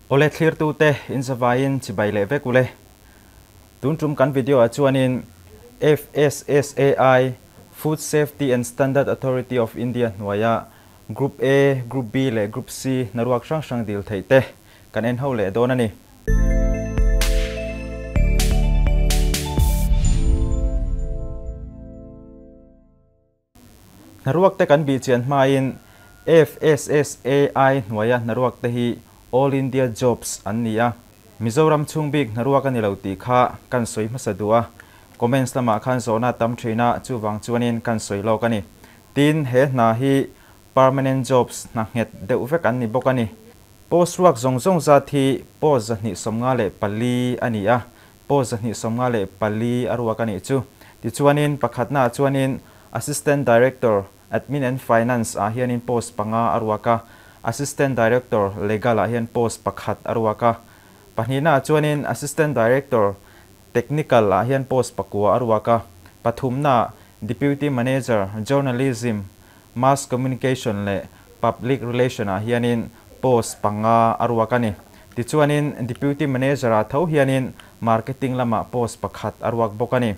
Awle thlirtute in zavaiin chibai leh vek ule. Tun tum kan video ah chuanin FSSAI, Food Safety and Standard Authority of India hnuaia Group A, Group B leh Group C hnaruak hrang hrang dil theih te kan en ho leh dawn a ni. Hnaruak te kan bih chian hmain FSSAI hnuaia hnaruak te hi All India Jobs an ni a, Mizoram chhung bik hnaruak a ni lo tih kha kan sawi hmasa duh a, comments lamah khan zawhna a tam thin a, chuvang chuanin kan sawi lawk a ni. Tin, he hna hi permanent jobs hna nghet deuh vek an ni bawk a ni. Post ruak zawng zawng zat hi post 254 a ni a, Post 254 a ruak a nih chu. Tichuanin pakhatnaah chuanin Assistant Director, Admin and Finance ah hianin post panga a ruak a, Assistant Director, Legal ah hian post pakhat a ruak a. Pahnihnaah chuanin Assistant Director, Technical ah hian post pakua a ruak a. Pathumnaah Deputy Manager, Journalism, Mass Communication leh Public Relation ah hianin post panga a ruak a ni. Tichuanin Deputy Manager ah tho hianin Marketing lamah post pakhat a ruak bawk a ni.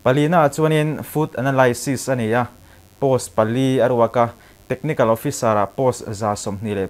Palina ah chuanin Food Analysis a ni a, post pali a ruak a, Technical Officer ah post 125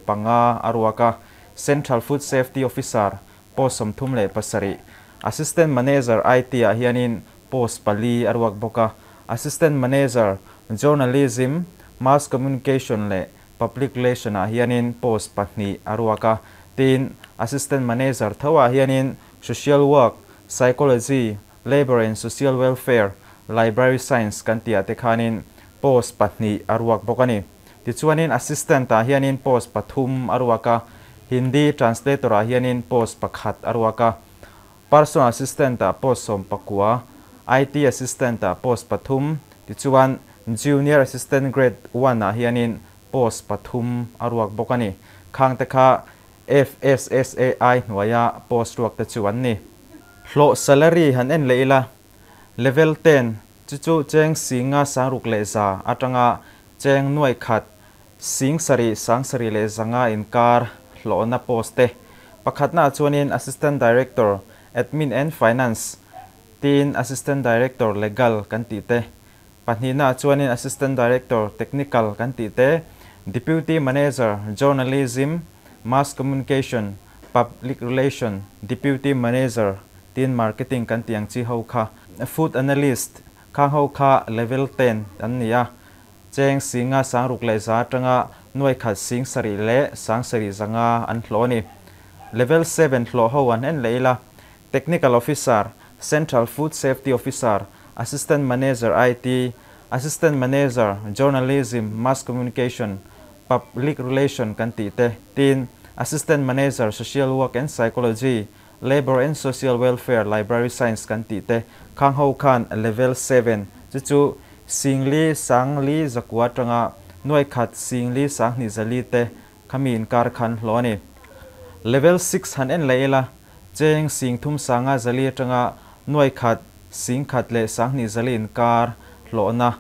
a ruak a, Central Food Safety Officer post 37, Assistant Manager IT ah hianin post pali a ruak bawk a, Assistant Manager, Journalism, Mass Communication leh Public Relation ah hianin post pahnih a ruak a, tin, Assistant Manager tho ah hianin Social Work, Psychology, Labour and Social Welfare, Library Science kan tih ah te khanin post pahnih a ruak bawk a ni. Tichuanin Assistant ah hianin post pathum a ruak a, Hindi Translator ah hianin post pakhat a ruak a, Personal Assistant ah post 19, IT Assistant ah post pathum, tichuan Junior Assistant Grade one ah hianin post pathum a ruak bawk a ni. Khang te kha FSSAI hnuaia post ruak te chu an ni. Hlawh salary han en leh ila, Level ten chu chu cheng singa sangruk leh za atanga cheng nuai khat Sing sarih, sang sarih leh zanga inkar hlawhna post te. Pakhatnaah chuanin Assistant Director, Admin and Finance, tiin Assistant Director, Legal, kan tih te. Pahnihnaah chuanin Assistant Director, Technical, kan tih te. Deputy Manager, Journalism, Mass Communication, Public Relation, Deputy Manager, tiin Marketing kan tih ang chi ho kha. Food Analyst, khang ho kha Level ten an ni a. Cheng singa sangruk leh za atanga nuai khat sing sarih leh sang sarih zanga an hlawh a ni. Level seven hlawh ho an en leh ila, Technical Officer, Central Food Safety Officer, Assistant Manager IT, Assistant Manager, Journalism, Mass Communication, Public Relation kan tih te, tin, Assistant Manager, Social Work and Psychology, Labour and Social Welfare, Library Science kan tih te, khang ho khan Level seven chu chu Singli sangli zakua atanga nuai khat singli sanghnih zali te khami inkar khan hlawh a ni. Level six han en leh ila, cheng sing thum sanga zali atanga nuai khat sing khat leh sanghnih zali inkar hlawhna.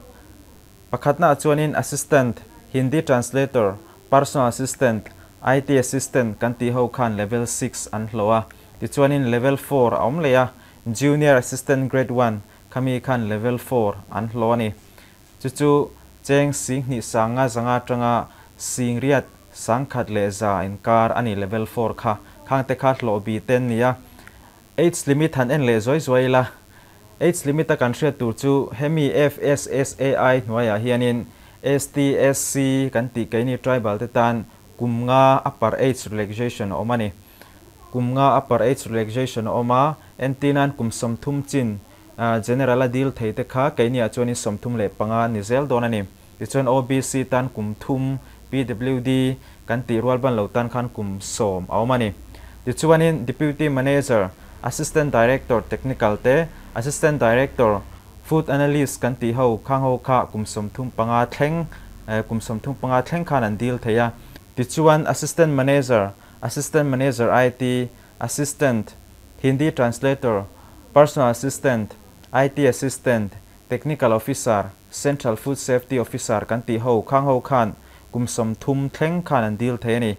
Pakhatnaah chuanin Assistant, Hindi Translator, Personal Assistant, IT Assistant kan tih ho khan Level six an hlawh a. Tichuanin Level four a awm leh a, Junior Assistant Grade one Khami khan level four an hlawh a ni. Chu chu cheng sing hnih sanga zanga atanga sing riat sang khat leh za inkar a ni level four kha. Khang te kha hlawh bi te an ni a. Age limit han en leh zuai zuai ila. Age limit a kan hriat tur chu hemi FSSAI hnuaiah hianin ST, SC kan tih keini tribal te tan kum nga upper age relaxation a awm a ni. Kum nga upper age relaxation a awm a, entinan kum 30 chin General a dil thei te kha keiniah chuanin 35 a ni zel dawn a ni. Tichuan OBC tan kum thum, PWD kan tih rual ban lo tan khan kum 10 a awm a ni. Tichuanin Deputy Manager, Assistant Director Technical te, Assistant Director, Food Analyst kan tih ho khang ho kha kum 35 thleng, kum 35 thleng khan an dil thei a. Tichuan Assistant Manager, Assistant Manager IT, Assistant, Hindi Translator, Personal Assistant, IT Assistant, Technical Officer, Central Food Safety Officer kan tih ho khang ho khan kum 30 thleng khan an dil thei a ni.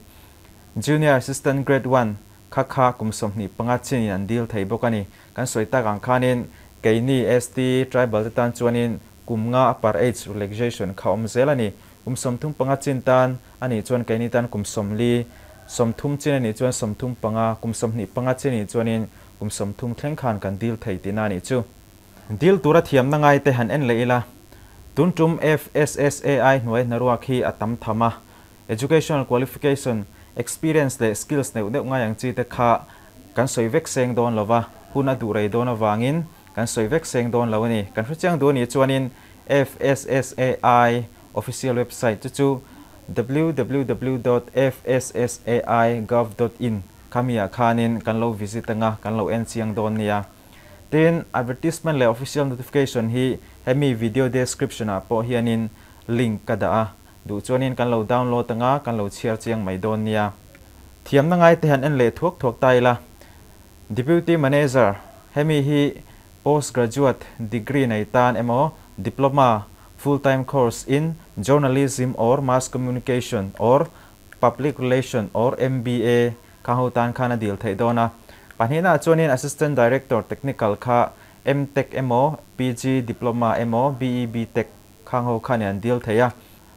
Junior Assistant Grade one, Kha kha kum 25 chinin an dil thei bawk a ni. Kan sawi tak ang khanin keini ST tribal te tan chuanin kum nga upper age relaxation kha awm zel a ni. Kum 35 chin tan anih chuan keini tan kum 40, 30 chin anih chuan 35, kum 25 chin anih chuanin kum 30 thleng khan kan dil thei tihna anih chu. Dil tura thiamna ngai te han en leh ila. Tun tum FSSAI hnuai hnaruak hi a tam tham a. Educational qualification, experience leh skills neuh neuh ngai ang chi te kha kan sawi vek seng dawn lo va, hun a duh rei dawn avangin kan sawi vek seng dawn lo a ni. Kan hrechiang duh anih chuanin FSSAI official website chu chu www dot fssai gov dot in khamiah khanin kan lo visit anga kan lo en chiang dawn nia. Tin, advertisement leh official notification hi hemi video description ah pawh hianin link ka dah a, duh chuanin kan lo download anga kan lo chhiar chiang mai dawn nia. Thiamna ngai te han en leh thuak thuak ta ila. Deputy Manager, hemi hi postgraduate degree nei tan emaw diploma, full time course in Journalism or Mass Communication or Public Relation or MBA kha ho tan khan a dil theih dawn a. Pahnihnaah chuanin Assistant Director Technical kha M-Tech emaw PG Diploma emaw BE B-Tech khang ho khan an dil thei a.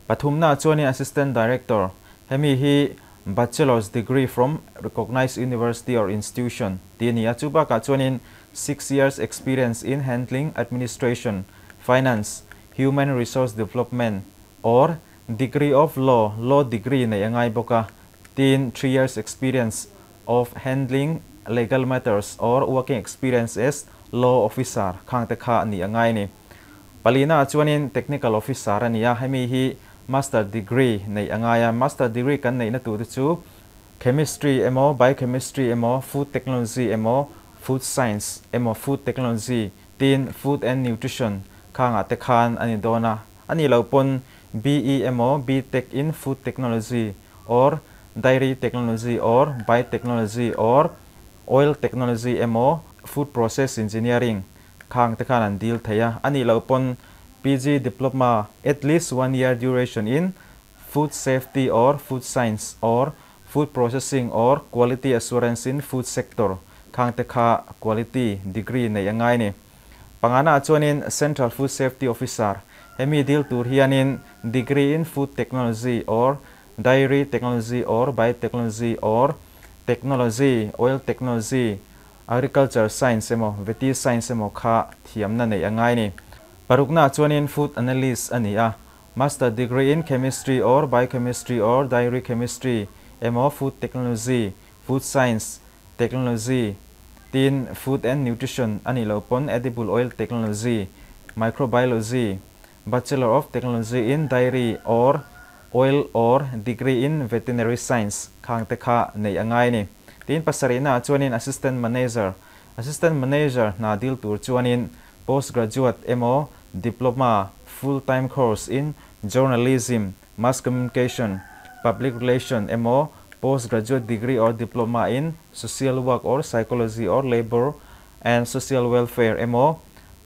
Pathumnaah chuanin Assistant Director, hemi hi Bachelor's degree from recognized university or institution tih a ni a. Chu bakah chuanin 6 years experience in handling administration, finance, human resource development or degree of law, law degree nei a ngai bawk a. Tin, 3 years experience of handling legal matters or working experience as law officer khang te kha ni a ngai a ni. Palina chuanin technical officer a ni a, hemi hi master degree nei a ngai a. Master degree kan neihna tur te chu chemistry emaw biochemistry emaw food technology emaw food science emaw food technology, tin food and nutrition khangah te khan a ni dawn a. Ani lo pawn BE emaw BTech in food technology or dairy technology or biotechnology or oil technology emaw food process engineering khang te khan an dil thei a. Ani lo pawn PG diploma at least 1 year duration in food safety or food science or food processing or quality assurance in food sector khang te kha quality degree nei angai ni. Pangana chuanin Central Food Safety Officer, hemi dil tur hianin degree in food technology or dairy technology or biotechnology or technology, oil technology, agriculture science emaw veti science emaw kha thiamna nei angai ni. Parukna chuanin food analyst ani a. Master degree in chemistry or biochemistry or dairy chemistry emaw food technology, food science technology, tin food and nutrition ani lo pon edible oil technology, microbiology, bachelor of technology in dairy or oil or degree in veterinary science khang te kha nei angai ni. Tin, pasarina chuanin assistant manager. Assistant manager na dil tur chuanin postgraduate emaw diploma full time course in journalism, mass communication, public relation emaw postgraduate degree or diploma in social work or psychology or labor and social welfare emaw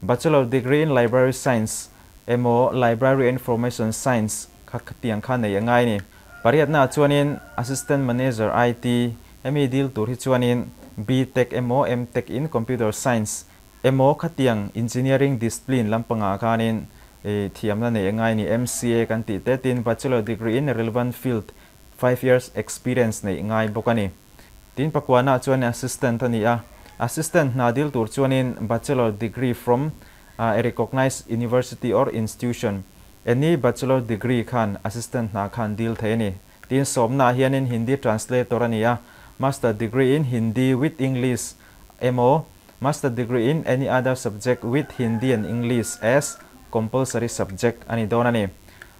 bachelor degree in library science emaw library information science kha khatiang kha nei angai ni. Pariatna chuanin assistant manager IT, hemi dil tur hi chuanin BTech emaw MTech in computer science emaw khatiang engineering discipline lampanga khanin e thiamna nei angai ni, MCA kan ti te. Tin, bachelor degree in relevant field, 5 years experience nei ngai bawk ani. Tin, pakwana chuan assistant ani a. Assistant na dil tur chuanin bachelor degree from a recognized university or institution, any bachelor degree khan assistant na khan dil thei ani. Tin, sawmna hianin Hindi translator ani a. Master degree in Hindi with English emaw master degree in any other subject with Hindi and English as compulsory subject ani dawn ani.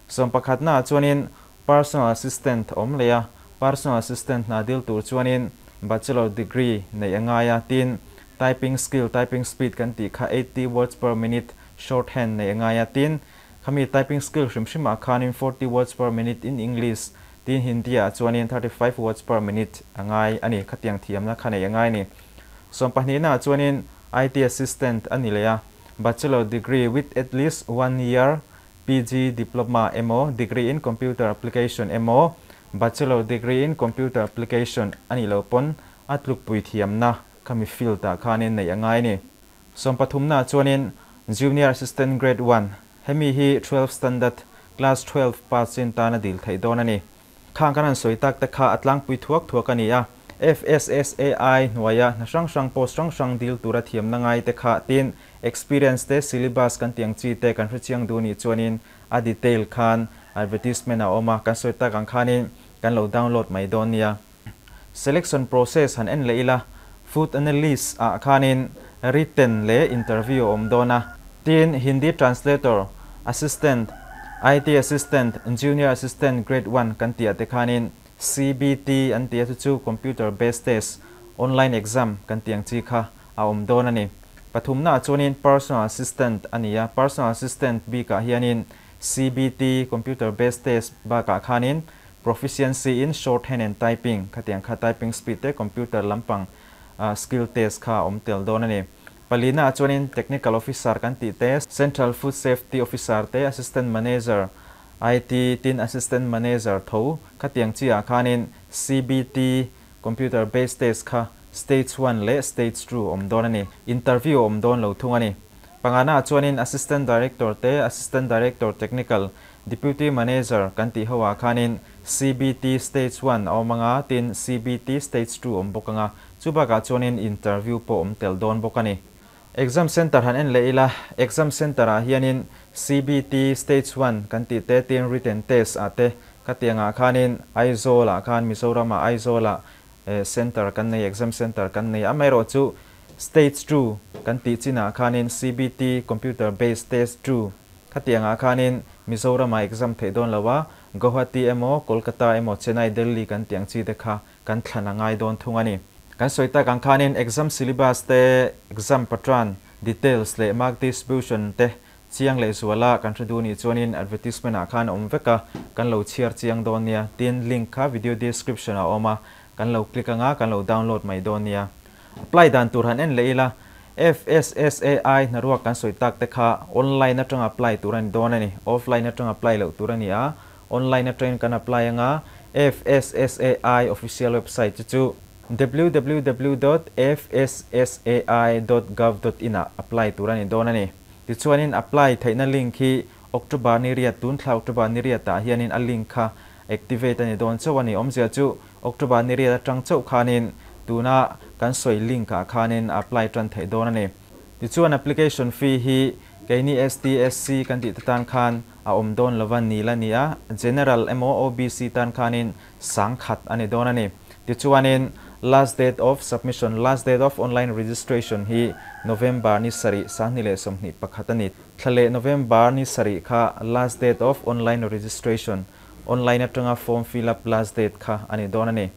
Sawm pakhatna chuanin personal assistant awm leh a. Personal assistant na dil tur chuanin bachelor degree nei angai a. Tin, typing skill, typing speed kan tih kha 80 words per minute shorthand nei angai a. Tin, khami typing skill hrim hrim ah khanin 40 words per minute in English, tin Hindi ah chuanin 35 words per minute angai ani. Khatiang thiamna kha nei angai ni. Sawm pahnihna chuanin IT assistant ani leh a. Bachelor degree with at least 1 year PG diploma emaw degree in computer application emaw bachelor degree in computer application ani lo pon. a tlukpui thiamna khami field ah khanin neih a ngai a ni. Sawmpathumna ah chuanin Junior Assistant Grade One, hemi hi 12 standard, class 12 pass chin tana dil theih dawn a ni. Khang kan han sawi tak te kha a tlangpui thuak thuak a ni a. FSSAI hnuaia hna hrang hrang post hrang hrang dil tura thiamna ngai te kha tin experience te syllabus kan tih ang chi te kan hrechiang duh nih chuanin a detail khan advertisement a awm a, kan sawi tak ang khanin kan lo download mai dawn nia. Selection process han en leh ila, Food Analyst ah khanin written leh interview a awm dawn a. Tin, Hindi Translator, Assistant, IT Assistant, Junior Assistant Grade One kan tih ah te khanin CBT an tih a chu chu Computer Based Test, Online Exam kan tih ang chi kha a awm dawn a ni. Pathumna ah chuanin Personal Assistant a ni a, Personal Assistant bikah hianin CBT, Computer Based Test, bakah khanin Proficiency in Shorthand and Typing khatiang kha typing speed te computer lampang skill test kha a awm tel dawn a ni. Palina ah chuanin Technical Officer kan tih te, Central Food Safety Officer te, Assistant Manager, IT, tin Assistant Manager tho khatiang chi ah khanin CBT, Computer Based Test, kha Stage One leh Stage Two awm dawn a ni. Interview a awm dawn lo thung a ni. Pangana ah chuanin Assistant Director te, Assistant Director Technical, Deputy Manager kan tih ho ah khanin CBT Stage One a awm anga, tin CBT Stage Two awm bawk anga, chu bakah chuanin interview pawh awm tel dawn bawk a ni. Exam Centre han en leh ila, Exam Centre ah hianin CBT Stage One kan tih te, tin written test ah te ka tih angah khanin Aizawl ah khan Mizoram ah Aizawl ah Centre kan nei, Exam Centre kan nei, amaherawhchu Stage Two kan tih chinah khanin CBT, Computer Based Test Two, Khatiang ah khanin Mizoram ah exam theih dawn lo a, Guwahati emaw, Kolkata emaw, Chennai, Delhi kan tih ang chi te kha kan thlan a ngai dawn thung a ni. Kan sawi tak ang khanin exam syllabus te, exam pattern, details leh mark distribution te chiang leh zual a kan hre duh nih chuanin advertisement ah khan a awm vek a, kan lo chhiar chiang dawn nia. Tin, link kha video description ah a awm a, kan lo click anga kan lo download mai dawn nia. Apply dan tur han en leh ila, FSSAI hnaruak kan sawi tak te kha online atanga apply tur a ni dawn a ni. Offline atanga apply loh tur a ni a, online atangin kan apply anga FSSAI official website chu chu www dot fssai dot gov dot in ah apply tur a ni dawn a ni. Tichuanin apply theihna link hi October ni riat tun thla October ni riatah hianin a link kha activate a ni dawn chauh a ni. Awmzia chu October ni riat atang chauh khanin tuna kan sawi link ah khanin a apply tan theih dawn a ni. Tichuan application fee hi keini ST, SC kan tih te tan khan a awm dawn lova nil a ni a, General emaw OBC tan khanin sangkhat a ni dawn a ni. Tichuanin last date of submission, last date of online registration hi November ni sarih 2021 a ni. Thla leh November ni sarih kha last date of online registration, online atanga form fill up last date kha a ni dawn a ni.